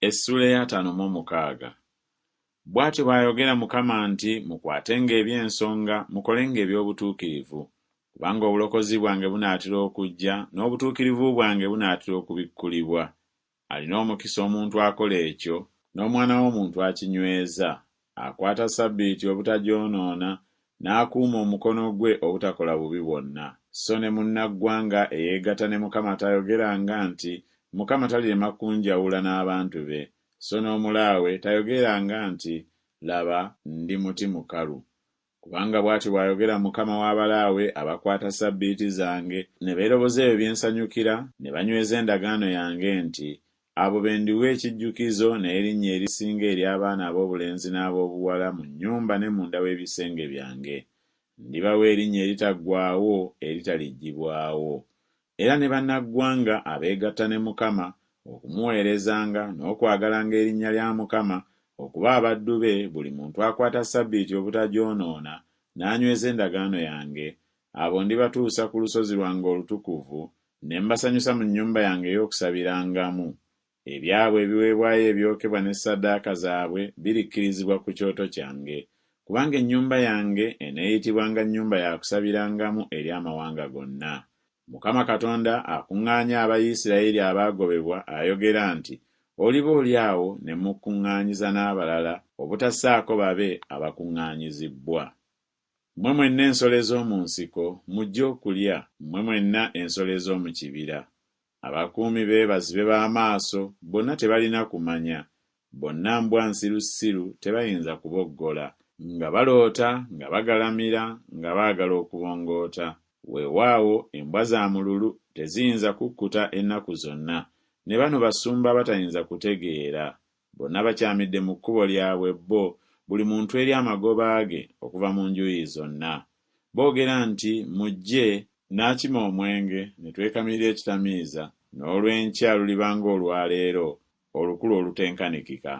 Essuula ey'ataano mu omukaaga. Bw'atyo bw'ayogera Mukama nti, Mukwatenga eby'ensonga, mukolenga eby'obutuukirivu, kubanga obulokozi bwange bunaatera okujja, n'obutuukirivu bwange bunaatera okubikkulibwa. Alina omukisa omuntu akola ekyo, n'omwana w'omuntu akinyweza, akwata ssabbiiti obutagyonoona, n'akuuma omukono gwe obutakola bubi bwonna. So ne munnaggwanga eyeegatta ne Mukama tayogeranga nti Mukama talirema kunjawula n'abantu be, so n'omulaawe tayogeranga nti Laba, ndi muti mukalu. Kubanga bw'atyo bw'ayogera Mukama w'abalaawe abakwata ssabbiiti zange, ne beeroboza ebyo bye nsanyukira, ne banyweza endagaano yange nti, Abo be ndiwa ekijjukizo n'erinnya erisinga ery'abaana ab'obulenzi n'ab'obuwala mu nnyumba ne munda w'ebisenge byange. Ndibawa erinnya eritaggwaawo eritaliggyibwawo. Era ne bannaggwanga abeegatta ne Mukama okumuweerezanga n'okwagalanga erinnya lya Mukama, okuba abaddu be, buli muntu akwata ssabbiiti obutagyonoona, n'anyweza endagaano yange, abo ndibatuusa ku lusozi lwange olutukuvu, ne mbasanyusa mu nnyumba yange ey'okusabirangamu. Ebyabwe ebiweebwayo ebyokebwa ne ssaddaaka zaabwe birikkirizibwa ku kyoto kyange, kubanga ennyumba yange eneeyitibwanga nnyumba ya kusabirangamu eri amawanga gonna. Mukama Katonda akuŋŋaanya aba Yisirayeli abaagobebwa ayogera nti, Oliba oli awo ne mmukuŋŋaanyiza n'abalala, obutassaako babe abakuŋŋaanyizibbwa. Mmwe mwenna ensolo ez'omu nsiko, mujje okulya, mmwe mwenna ensolo ez'omu kibira. Abakuumi be bazibe ba maaso, bonna tebalina kumanya, bonna mbwa nsirusiru, tebayinza kuboggola. Nga baloota, nga bagalamira, nga baagala okubongoota. Weewaawo, embwa za mululu, teziyinza kukkuta ennaku zonna, ne bano basumba abatayinza kutegeera. Bonna bakyamidde mu kkubo lyabwe bo, buli muntu eri amagoba ge okuva mu njuyi zonna. Boogera nti Mujje, N'akima omwenge, ne twekamirira ekitamiiza, n'olw'enkya luliba ng'olwa leero, olukulu olutenkanikika.